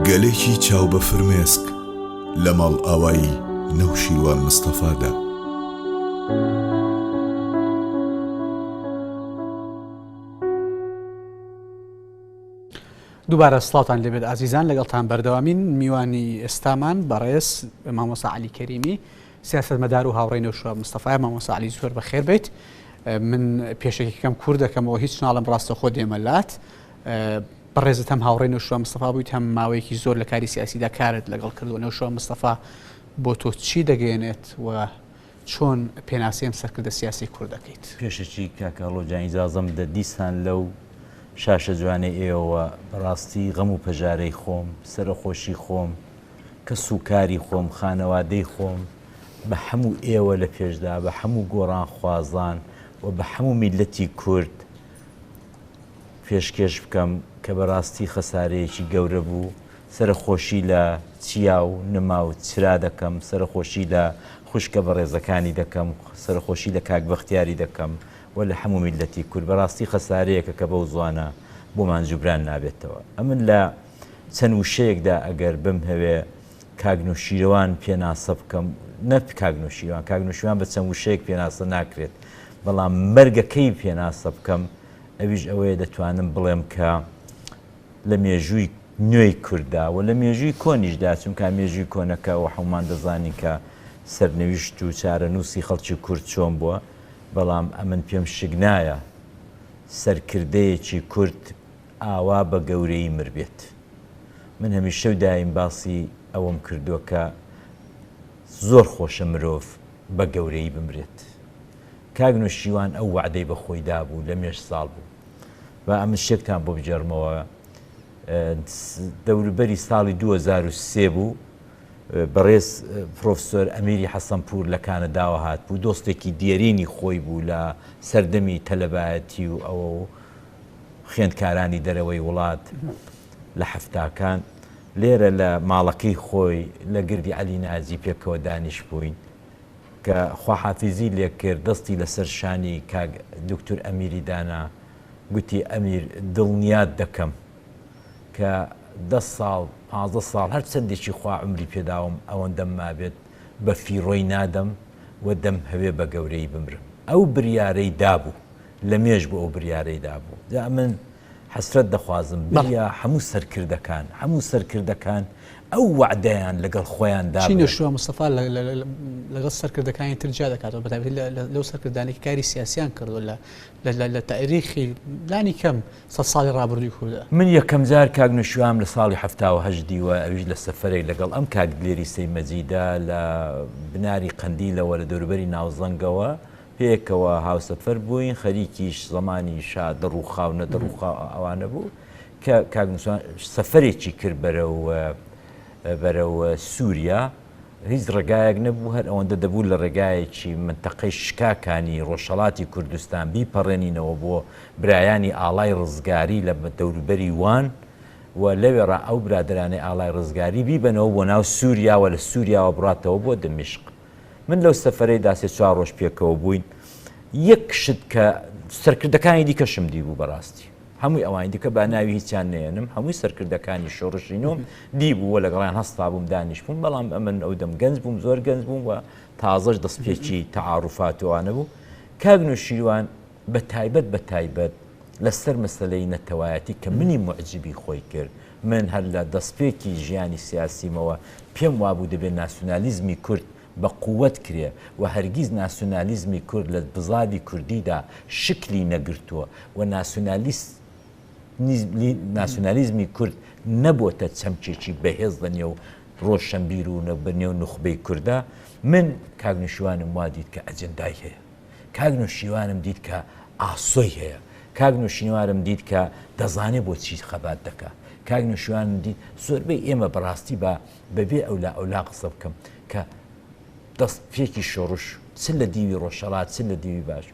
گەلێکی چاو بە فرمێسک لە ماڵئاوایی نەوشیروان مستەفادا. دووبارە سڵاوتان لێبێت ئازیزان لەگەڵتان بەردەوامین میوانی ئێستامان بەڕێز مامۆسا علی کەریمی سیاسەتمەدار و هاوڕێی نەوشیروان مستەفایە مامۆستا عەلی زۆر بەخێر بێیت من پێشەکیەکەم کورت دەکەمەوە هیچ ناڵم ڕاستەخۆ دێمە لات بەڕێزت هەم هاوڕێی نەوشیروان مستەفا بوویت هەم ماوەیەکی زۆر لە کاری سیاسیدا کارت لەگەڵ کردووە نەوشیروان مستەفا بۆ تۆ چی دەگەیەنێت و چۆن پێناسەی ئەم سەرکردە سیاسی کورد دەکەیت؟ پێشەکی کاک هەڵۆ جان ئیجازەم بدە دیسان لەو شاشە جوانەی ئێوەوە بەڕاستی غەم و پەژارەی خۆم سەرەخۆشی خۆم کەس و کاری خۆم، خانەوادەی خۆم، بە هەموو ئێوە لە پێشدا، بە هەموو گۆڕانخوازان و بە هەموو میللەتی کورد پێشکێش بکەم کە بەڕاستی خەسارەیەکی گەورە بوو. سەرەخۆشی لە چیا و نما و چرا دەکەم، سەرەخۆشی لە خوشکە بەڕێزەکانی دەکەم، سەرەخۆشی لە کاک بەختیاری دەکەم و لە هەموو میللەتی کورد. بەڕاستی خەسارەیەکە کە بەو زوانە بۆمان جوبران نابێتەوە. ئەمن لە چەند وشەیەکدا ئەگەر بمهەوێ کاک نوشیروان پێناسە بکەم، نەک کاک نوشیروان، کاک نوشیروان بە چەند وشەیەک پێناسە ناکرێت، بەڵام مەرگەکەی پێناسە بکەم، ئەویش ئەوەیە دەتوانم بڵێم کە لە مێژووی نوێی کورددا و لە مێژووی کۆنیشدا، چونکا مێژووی کۆنەکە و هەموومان دەزانین کە سەرنویشت و چارەنووسی خەڵکی کورد چۆن بووە، بەڵام ئەمن پێم شک نایە سەرکردەیەکی کورد ئاوا بە گەورەیی مربێت. من هەمیشە و دایم باسی ئەوەم کردووە کە زۆر خۆشە مرۆڤ بە گەورەیی بمرێت. کاک نوشیوان ئەو وەعدەی بە خۆی دابوو لە مێژ ساڵ بوو. با ئەمن شتێکتان بۆ بگێڕمەوە دەوروبەری ساڵی 2003 بوو بەڕێز پرۆفسۆر ئەمیری حەسەنپوور لە کانەداوە هاتبوو دۆستێکی دێرینی خۆی بوو لە سەردەمی تەلەبایەتی و ئەوە و خوێندکارانی دەرەوەی وڵات لە حەفتاکان لێرە لە ماڵەکەی خۆی لە گردی عەلی ناجی پێکەوە دانیشبووین کە خواحافیزی لێ کرد دەستی لەسەر شانی کاک دوکتور ئەمیری دانا گوتی ئەمیر دڵنیات دەکەم کە دە ساڵ پازدە ساڵ هەر چەندێکی خوا عومری پێداوم ئەوەندەم مابێت بە فیڕۆی نادەم و دەمهەوێ بە گەورەیی بمرم ئەو بریارەی دابوو. لە مێژ بوو ئەو بریارەی دابوو. جا ئەمن حەسرەت دەخوازم بریا هەموو سەرکردەکان، هەموو سەرکردەکان ئەو وەعدەیان لەگەڵ خۆیان چی دابنێن. نەشوە مستەفا لەگەڵ سەرکردەکانی تر جیا دەکاتەوە بە تایبەتی لەو سەرکردانەی کە کاری سیاسیان کردووە لە لە تاریخی لانی کەم سەد ساڵی ڕابردووی کوردە. من یەکەم جار کاک نەشوام لە ساڵی 78 دیوە ئەویش لە سەفەرێک لەگەڵ ئەم کاک دلێری سەی مەجیدە لە بناری قەندیلەوە لە دەوروبەری ناوزەنگەوە پێکەوە هاوسەفەر بووین، خەریکیش زەمانی شا دەڕووخا و نەدەڕووخا ئەوانە بوو، کە کاک نووسوان سەفەرێکی کرد بەرەو بەرەو سووریا، هیچ ڕێگایەک نەبوو، هەر ئەوەندە دەبوو لە ڕێگایەکی مەنتەقەی شکاکانی ڕۆژهەڵاتی کوردستان بیپەڕێنینەوە بۆ برایانی ئاڵای ڕزگاری لە دەوروبەری وان و لەوێڕا ئەو برادەرانەی ئاڵای ڕزگاری بیبەنەوە بۆ ناو سووریا و لە سووریاوە بڕاتەوە بۆ دمیشق. من لەو سەفەرەیدا سێ چوار ڕۆژ پێکەوە بووین، یەک شت کە سەرکردەکانی دیکەشم دیبوو بەڕاستی هەمووی ئەوانی دیکە با ناوی هیچیان نێنم هەمووی سەرکردەکانی شۆڕشی نۆم دیبوو و لەگەڵیان هەستا بووم دانیشتبووم بەڵام ئەمن ئەو دەم گەنج بووم زۆر گەنج بووم و تازەش دەستپێکی تەعاروفات و ئەوانە بوو کاک نوشیروان بە تایبەت بە تایبەت لەسەر مەسەلەی نەتەوایەتی کە منی موعجیبی خۆی کرد، من هەر لە دەستپێکی ژیانی سیاسیمەوە پێم وابوو دەبێ ناسیونالیزمی کورد بە قووت کرێ و هەرگیز ناسیونالیزمی کورد لە بزاڤی کوردیدا شکلی نەگرتووە و ناسیونالیزمی کورد نەبۆتە چەمکێکی بەهێز لە نێو ڕۆشەنبیر و لە نێو نوخبەی کوردا، من کاک نوشیوانم وا دیت کە ئەجێندای هەیە. کاک نوشیوانم دیت کە ئاسۆی هەیە. کاک نوشیوانم دیت کە دەزانێ بۆ چی خەبات دەکا. کاک نوشیوانم دیت زۆربەی ئێمە بەڕاستی با بەبێ ئەولا ئەولا قسە بکەم کە دەست پێکی شۆڕش چ لە دیوی ڕۆژهەڵات چ لە دیوی باش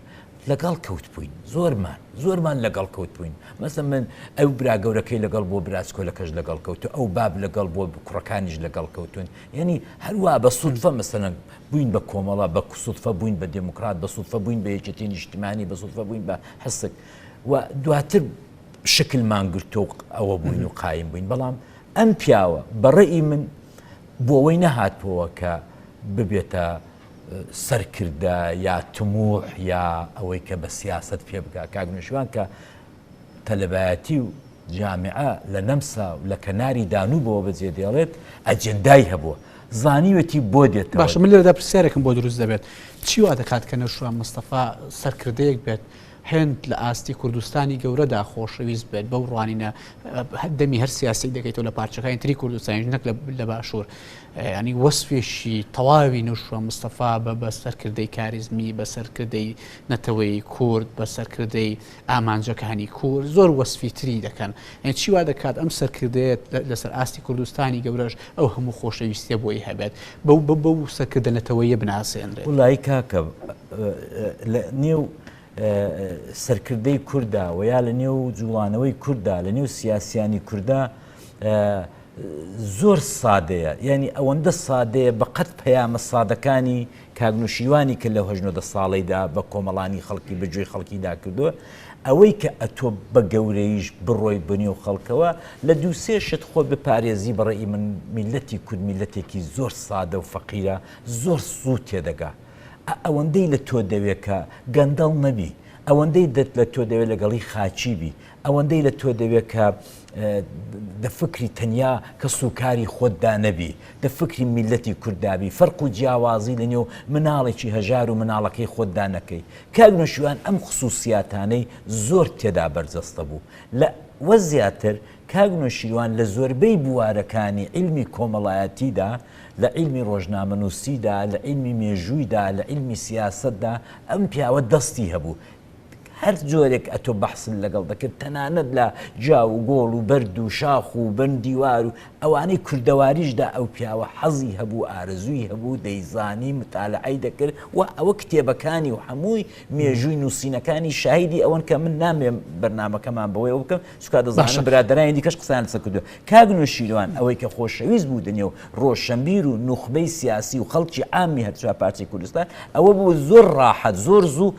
لەگەڵ کەوت بووین زۆرمان زۆرمان لەگەڵ کەوت بووین مەسە من ئەو برا گەورەکەی لەگەڵ بۆ براچکۆلەکەش لەگەڵ کەوت ئەو باب لەگەڵ بۆ کوڕەکانیش لەگەڵ کەوتون یعنی هەروە بە سودفە مەسەلەن بووین بە کۆمەڵە، بە سودفە بووین بە دێموکرات، بە سودفە بووین بە یەکێتی نیشتیمانی، بە سودفە بووین بە حسک و دواتر شکلمان گرتوو و ئەوە بووین و قایم بووین. بەڵام ئەم پیاوە بە ڕەئی من بۆ ئەوەی نەهاتبۆوە کە ببێتە سەرکردە یا تموح یا ئەوەی کە بە سیاسەت پێ بگا، کاک نوشیروان کە تەلەبایەتی و جامیعە لە نەمسا و لە کەناری دانوبەوە بەجێ دێڵێت، ئەجێندای هەبووە، زانیوێتی بۆ دێتەوە. باشە من لێرەدا پرسیارێکم بۆ دروست دەبێت، چی وا دەکات کە نەوشیروان مستەفا سەرکردەیەک بێت هێند لە ئاستی کوردستانی گەورەدا خۆشەویست بێت بەو ڕوانینە دەمی هەر سیاسی دەکەیتەوە لە پارچەکانی تری کوردستانیش نەک لە باشوور ینی وەسفێکی تەواوی نەوشیروان مستەفا بە بە سەرکردەی کاریزمی بە سەرکردەی نەتەوەی کورد بە سەرکردەی ئامانجەکانی کورد زۆر وەسفی تری دەکەن یعنی چی وا دەکات ئەم سەرکردەیە لەسەر ئاستی کوردستانی گەورەش ئەو هەموو خۆشەویستیە بۆی هەبێت بەو بەو سەرکردە نەتەوەیە بناسێنرێت؟ وڵی کاکە لە نێو سەرکردەی کووردا و یا لە نێو جوڵانەوەی کووردا لە نێو سیاسیانی کووردا زۆر سادەیە یعنی ئەوەندە سادەیە بە قەت پەیامە سادەکانی کاک نوشیروانی کە لەو هەشت نۆدە ساڵەیدا بە کۆمەڵانی خەڵکی بە گوێی خەڵکیدا کردووە، ئەوەی کە ئەتۆ بە گەورەییش بڕۆی بە نێو خەڵکەوە لە دوو سێ شت خۆت بپارێزی بە ڕەئی من میللەتی کورد میللەتێکی زۆر سادە و فەقیرە زۆر زوو تێدەگا ئە ئەوەندەی لە تۆ دەوێ کە گەندەڵ نەبی ئەوەندەی دەت لە تۆ دەوێ لەگەڵی خاکی بی ئەوەندەی لە تۆ دەوێ کە دە فکری تەنیا کەس و کاری خۆتدا نەبی، دە فکری میللەتی کورددا بی، فەرق و جیاوازی لە نێو مناڵێکی هەژار و مناڵەکەی خۆتدا نەکەی. کاک نەوشیروان ئەم خسووسیاتانەی زۆر تێدا بەرجەستە بوو. لە وە زیاتر کاک نەوشیروان لە زۆربەی بوارەکانی عیلمی کۆمەڵایەتیدا، لە عیلمی ڕۆژنامەنووسیدا، لە عیلمی مێژوویدا، لە عیلمی سیاسەتدا ئەم پیاوە دەستی هەبوو. هەر جۆرێک ئەتۆ بەحست لەگەڵ دەکرد تەنانەت لە جاو و گۆڵ و بەرد و شاخ و بن دیوار و ئەوانەی کوردەواریشدا ئەو پیاوە حەزی هەبوو ئارەزووی هەبوو دەیزانی متالعەی دەکرد و ئەوە کتێبەکانی و هەمووی مێژووی نووسینەکانی شاهیدی ئەوەن کە من نامێ بەرنامەکەمان بەوەیەوە بکەم چونکە دەزانم برادەرانی دیکەش قسەیان لەسەر کردووە کاک نوشیروان ئەوەی کە خۆشەویست بوو دەنێو ڕۆشەنبیر و نوخبەی سیاسی و خەڵکی عامی هەرچوار پارچەی کوردستان ئەوە بوو زۆر ڕاحەت زۆر زوو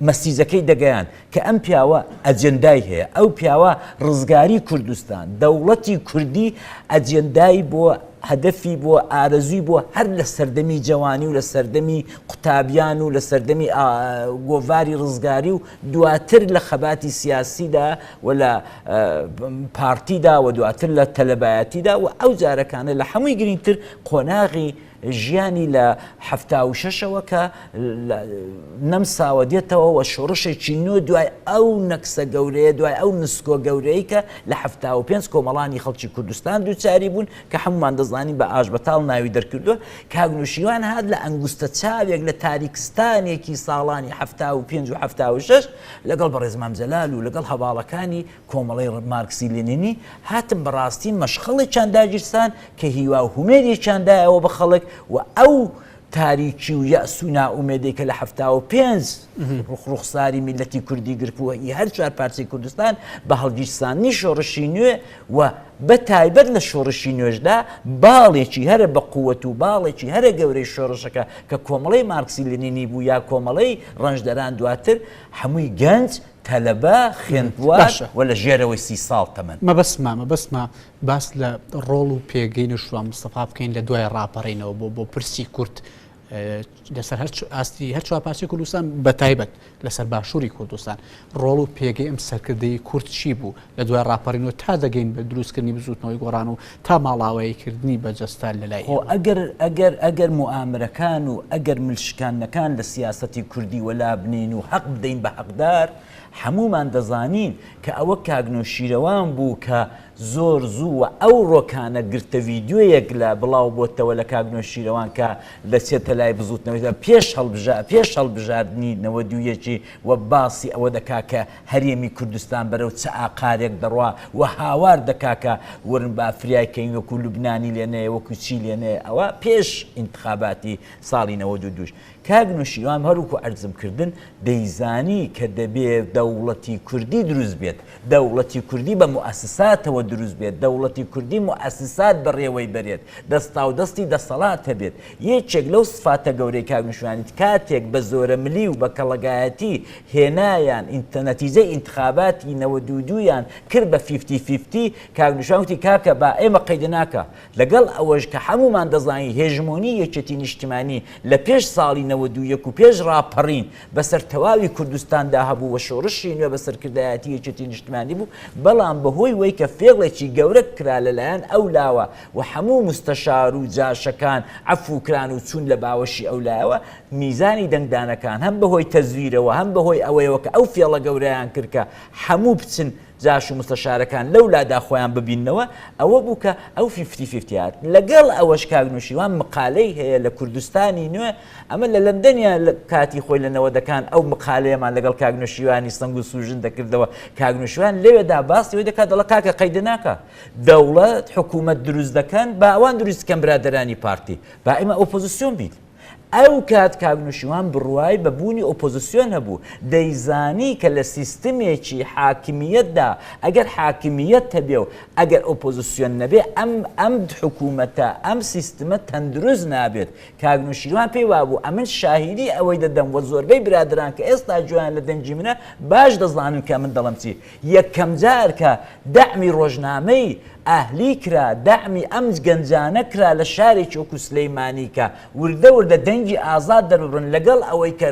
مەسیجەکەی دەگەیاند کە ئەم پیاوە ئەجێندای هەیە، ئەو پیاوە ڕزگاری کوردستان، دەوڵەتی کوردی ئەجێندای بۆ هەدەفی بۆ ئارەزووی بۆ هەر لە سەردەمی جەوانی و لە سەردەمی قوتابیان و لە سەردەمی گۆڤاری ڕزگاری و دواتر لە خەباتی سیاسیدا و لە پارتیدا و دواتر لە تەلەبایەتیدا و ئەو جارەکانە لە هەمووی گرنگتر قۆناغی ژیانی لە حەفتاوشەشەوە کە لە نەمساوە دێتەوە و شۆڕشێکی نوێ دوای ئەو نەکسە گەورەیە دوای ئەو نسکۆ گەورەی کە لە 75 کۆمەڵانی خەڵکی کوردستان دووچاری بوون کە هەمومان دەزانین بە ئاش بەتاڵ ناوی دەرکردووە کاک نوشیوان هات لە ئەنگوستە چاوێک لە تاریکستانێکی ساڵانی 75 و 76 لەگەڵ بەڕێز مام جەلال و لەگەڵ هەواڵەکانی کۆمەڵەی مارکسی لینینی هاتن بەڕاستی مەشخەڵێکیان داگیرسان کە هیوا و هومێدێکیان دایەوە بە خەڵک و ئەو تاریکی و یەئس و نائومێدەی کە لە 75 ڕوخساری میللەتی کوردی گرتبوو ئی هەر چوار پارچەی کوردستان بە هەڵگیرساندنی شۆڕشی نوێ و بە تایبەت لە شۆڕشی نوێشدا باڵێکی هەرە بە قووەت و باڵێکی هەرە گەورەی شۆڕشەکە کە کۆمەڵەی مارکسی لینینی بوو یا کۆمەڵەی ڕەنجدەران دواتر هەمووی گەنج تەلەبە، خوێندوار باشە. و لە ژێرەوەی سی ساڵ تەمەن. مەبەستمە مەبەستمە باس لە ڕۆڵ و پێگەی نەوشیروان مستەفا بکەین لە دوای ڕاپەڕینەوە بۆ بۆ پرسی کورد لەسەر هەر ئاستی هەر چوار پارچەی کوردستان بە تایبەت لەسەر باشووری کوردستان ڕۆڵ و پێگەی ئەم سەرکردەی کورد چی بوو لە دوای ڕاپەڕینەوە تا دەگەین بە دروستکردنی بزووتنەوەی گۆڕان و تا ماڵاواییکردنی بە جەستە لە لای خۆ ئێمە. ئەگەر ئەگەر ئەگەر موئامرەکان و ئەگەر ملشکاندنەکان لە سیاسەتی کوردی وەلا بنێین و حەق بدەین بە حەقدار، هەموومان دەزانین کە ئەوە کاک نەوشیرەوان بوو کە زۆر زوو و ئەو ڕۆکانە گرتە ڤیدیۆیەک لە بڵاو بۆتەوە لە کاک نەوشیرەوان کە دەچێتە لای بزووتنەوەی پێش هەڵبژا پێش هەڵبژاردنی 91 و باسی ئەوە دەکا کە هەرێمی کوردستان بەرەو چ ئاقارێک دەڕوا و هاوار دەکا کە ورن با فریای کەین وەکو لوبنانی لێ نەیە وەکو چی لێ نەیە ئەوە پێش ئینتخاباتی ساڵی 92 کاک نوشیروان هەر وەکو عەرزم کردن دەیزانی کە دەبێ. دەوڵەتی کوردی دروست بێت، دەوڵەتی کوردی بە موئەسساتەوە دروست بێت، دەوڵەتی کوردی موئەسسات بەڕێوەی بەرێت، دەستاودەستی دەسەڵات هەبێت. یەکێک لەو سفاتە گەورەی کاک نوشیروانی کاتێک بە زۆرەملی و بە کەڵەگایەتی هێنایان نەتیجەی ئینتخاباتی 92 یان کرد بە fifty fifty، کاک نوشیروان وتی کاکە با ئێمە قەیدە ناکا، لەگەڵ ئەوەش کە هەموومان دەزانین هێژمۆنی یەکێتی نیشتمانی لە پێش ساڵی 91 و پێش ڕاپەڕین بەسەر تەواوی کوردستاندا هەبوو و شۆڕشی نوێ بە سەرکردایەتی یەکێتی نیشتمانی بوو، بەڵام بەهۆی وەی کە فێڵێکی گەورە کرا لەلایەن ئەو لاوە و هەموو موستەشار و جاشەکان عەفوو کران و چوون لە باوەشی ئەو لایەوە، میزانی دەنگدانەکان هەم بەهۆی تەزویرەوە هەم بەهۆی ئەوەیەوە کە ئەو فێڵە گەورەیان کرد کە هەموو بچن جاش و مستەشارەکان لەو لادا خۆیان ببیننەوە، ئەوە بوو کە ئەو fifty fifty هات. لەگەڵ ئەوەش کاک نوشیروان مقالەی هەیە لە کوردستانی نوێ، ئەمە لە لەندەنیا کاتی خۆی لە نەوەدەکان ئەو مقالەیەمان لەگەڵ کاک نوشیروانی سەنگ و سوژن دەکردەوە، کاک نوشیروان لەوێدا باسی ئەوەی دەکات دەڵێ کاکە قەیدە ناکا دەوڵەت حکوومەت دروست دەکەن با ئەوان دروست کەن برادەرانی پارتی با ئێمە ئۆپۆزیسیۆن بین. ئەو کات کاک نوشیروان بڕوای بە بوونی ئۆپۆزسیۆن هەبوو، دەیزانی کە لە سیستمێکی حاکمییەتدا ئەگەر حاکمییەت هەبێ و ئەگەر ئۆپۆزسیۆن نەبێ ئەم ئەم حکوومەتە، ئەم سیستمە تەندروست نابێت. کاک نوشیروان پێی وابوو ئەمن شاهیدی ئەوەی دەدەم و زۆربەی برادەران کە ئێستا گوێیان لە دەنگی منە باش دەزانن کە ئەمن دەڵێم چی. یەکەمجار کە دەعمی ڕۆژنامەی ئەهلی کرا، دەعمی ئەم گەنجانە کرا لە شارێکی وەکو سلەیمانی کە وردە وردە دەنگی ئازاد دەرببڕن لەگەڵ ئەوەی کە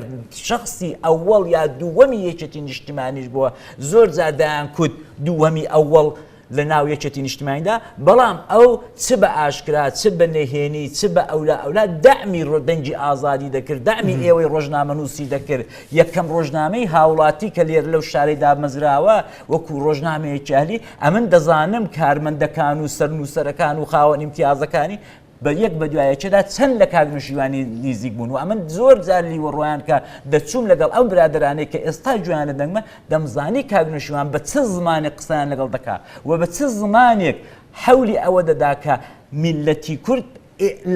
شەخسی ئەوەڵ یا دووەمی یەکێتی نیشتیمانیش بووە زۆر جار دەیانکوت دووەمی ئەوەڵ لە ناو یەکێتی نیشتمانیدا، بەڵام ئەو چ بە ئاشکرا چ بە نهێنی چ بە ئەولا ئەولا دەعمی دەنگی ئازادی دەکرد، دەعمی ئێوەی ڕۆژنامەنووسی دەکرد، یەکەم ڕۆژنامەی هاوڵاتی کە لێرە لەو شارەی دامەزراوە وەکو ڕۆژنامەیەکی ئەهلی، ئەمن دەزانم کارمەندەکان و سەرنووسەرەکان و خاوەن ئیمتیازەکانی بە یەک بە دوای یەکێدا چەند لە کاک نوشیروانی نیزیک بوون و ئەمن زۆر جار لیوەڕۆیان کە دەچووم لەگەڵ ئەو برادەرانەی کە ئێستا گوێیان لە دەنگمە دەمزانی کاک نوشیروان بە چ زمانێک قسەیان لەگەڵ دەکا و بە چ زمانێک حەولی ئەوە دەدا کە میللەتی کورد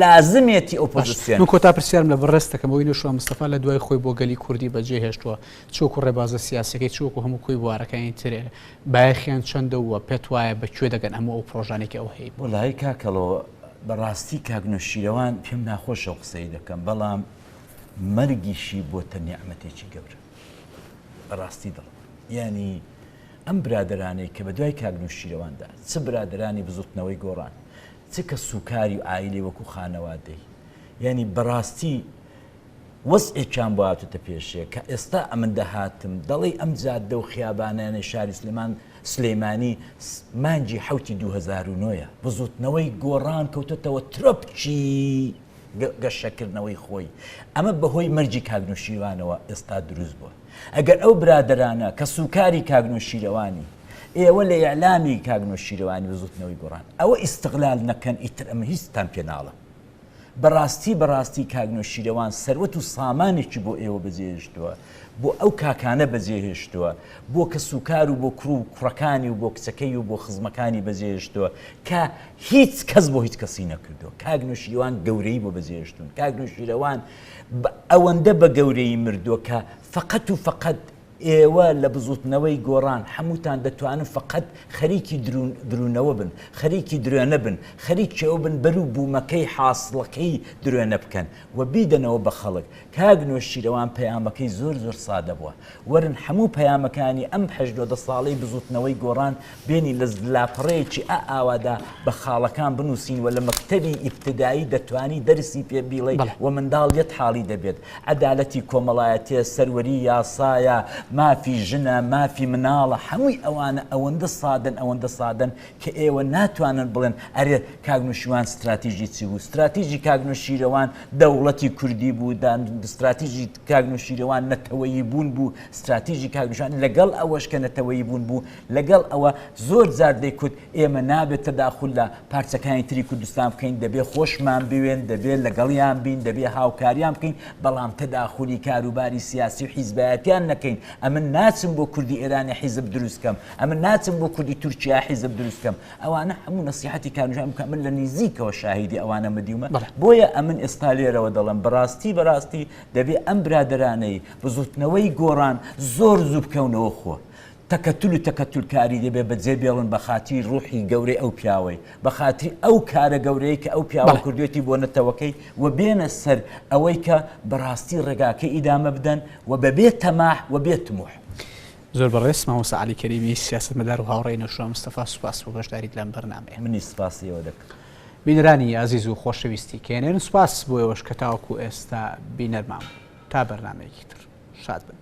لازمێتی ئۆپۆزسیۆن. من کۆتا پرسیارم لە بەڕێزت دەکەم ئەوەی نەوشیروان مستەفا لە دوای خۆی بۆ گەلی کوردی بەجێ هێشتووە چ وەکو ڕێبازە سیاسیەکەی چ وەکو هەموو کۆی بوارەکانی تر بایەخیان چەندە و پێت وایە بە کوێ دەگەن هەموو ئەو پڕۆژانەی کە ئەو هەیبوو؟ وەڵایی کاکەڵۆ بەڕاستی کاک نەوشیرەوان پێم ناخۆشە ئەو قسەی دەکەم بەڵام مەرگیشی بۆتە نیعمەتێکی گەورە بەڕاستی دڵم یانی ئەم برادەرانەی کە بەدوای کاک نەوشیرەواندا چ برادەرانی بزوتنەوەی گۆڕان چ کەسوکاری و عایلەی وەکو خانەوادەی یانی بەڕاستی وەزعێکیان بۆ هاتوتە پێشێ کە ئێستا ئەمن دەهاتم دەڵێی ئەم جادە و خیابانانەی شاری سلێمان سلەیمانی مانگی حەوتی 2009 ە بزوتنەوەی گۆڕان کەوتۆتەوە ترۆپکی گەشەکردنەوەی خۆی ئەمە بەهۆی مەرگی کاک نوشیروانەوە ئێستا دروست بووە ئەگەر ئەو برادەرانە کە سوکاری کاک نوشیرەوانی ئێوە لە ئیعلامی کاک نوشیرەوانی بزوتنەوەی گۆڕان ئەوە ئیستغلال نەکەن ئیتر ئەمە هیچتان پێ ناڵم بەڕاستی بەڕاستی کاک نەوشیرەوان سەروەت و سامانێکی بۆ ئێوە بەجێهێشتووە، بۆ ئەو کاکانە بەجێهێشتووە، بۆ کەسوکار و بۆ کوڕ و کوڕەکانی و بۆ کچەکەی و بۆ خزمەکانی بەجێهێشتووە کە هیچ کەس بۆ هیچ کەسی نەکردووە. کاک نەوشیروان گەورەیی بۆ بەجێهێشتوون. کاک نەوشیرەوان ئەوەندە بە گەورەیی مردووە کە فەقەت و فەقەت ئێوە لە بزوتنەوەی گۆڕان حەمووتان دەتوانن فەقەت خەریکی دروونەوە بن، خەریکی درێنە بن، خەریکی ئەوە بن بەرو بوومەکەی حاسڵەکەی درێنە بکەن و بیدەنەوە بە خەڵک. کاک نۆشیرەوان پەیامەکەی زۆر زۆر سادە بووە. وەرن حەموو پەیامەکانی ئەم هەشت نۆدە ساڵەی بزوتنەوەی گۆڕان بێنین لە لاپەڕەیەکی ئا ئاوادا بە خاڵەکان بنووسین و لە مەکتەبی ئیبتدایی دەتوانی دەرسی پێ بیڵێی و منداڵ یەت حاڵی دەبێت. عەدالەتی کۆمەڵایەتیە، سەروەری یاسایە، مافی ژنە، مافی مناڵە، هەمووی ئەوانە ئەوەندە سادەن ئەوەندە سادەن کە ئێوە ناتوانن بڵێن ئەرێ کاک نوشیروان ستراتیژی چی بوو؟ ستراتیژی کاک نوشیرەوان دەوڵەتی کوردی بوو، ستراتیژی کاک نوشیرەوان نەتەوەیی بوون بوو، ستراتیژی کاک نوشیروان لەگەڵ ئەوەش کە نەتەوەیی بوون بوو، لەگەڵ ئەوە زۆر جار دەیکوت ئێمە نابێت تەداخول لە پارچەکانی تری کوردستان بکەین، دەبێ خۆشمان بوێن، دەبێ لەگەڵیان بین، دەبێ هاوکاریان بکەین، بەڵام تەداخولی کاروباری سیاسی و حیزبایەتیان نەکەین. ئەمن ناچم بۆ کوردی ئێرانی حیزب دروست کەم، ئەمن ناچم بۆ کوردی تورکیا حیزب دروست کەم. ئەوانە هەموو نەسیحەتی کاک نوشیروان بوو کە ئەمن لە نیزیکەوە شاهیدی ئەوانەمە دیومە. بۆیە ئەمن ئێستا لێرەوە دەڵێم بەڕاستی بەڕاستی دەبێ ئەم برادەرانەی بزوتنەوەی گۆڕان زۆر زوو بکەونەوە خۆ. تەکەتول و تەکەتولکاری دەبێ بەجێ بێڵن بە خاتری ڕوحی گەورەی ئەو پیاوەی، بە خاتری ئەو کارە گەورەیەی کە ئەو پیاوە کردوێتی بۆ نەتەوەکەی و بێنە سەر ئەوەی کە بەڕاستی ڕێگاکەی ئیدامە بدەن و بە بێ تەماح و بێ تموح. زۆر بەڕێز مامۆستا عەلی کەریمی سیاسەتمەدار و هاوڕێی نەوشیروان مستەفا سوپاس بۆ بەشداریت لەم بەرنامەیە. منیش سوپاسی ئێوە دەکەم. بینەرانی ئازیز و خۆشەویستی کێنێن سوپاس بۆ ئێوەش کە تاوەکو ئێستا بینەرمان بوون. تا بەرنامەیەکی تر شاد بن.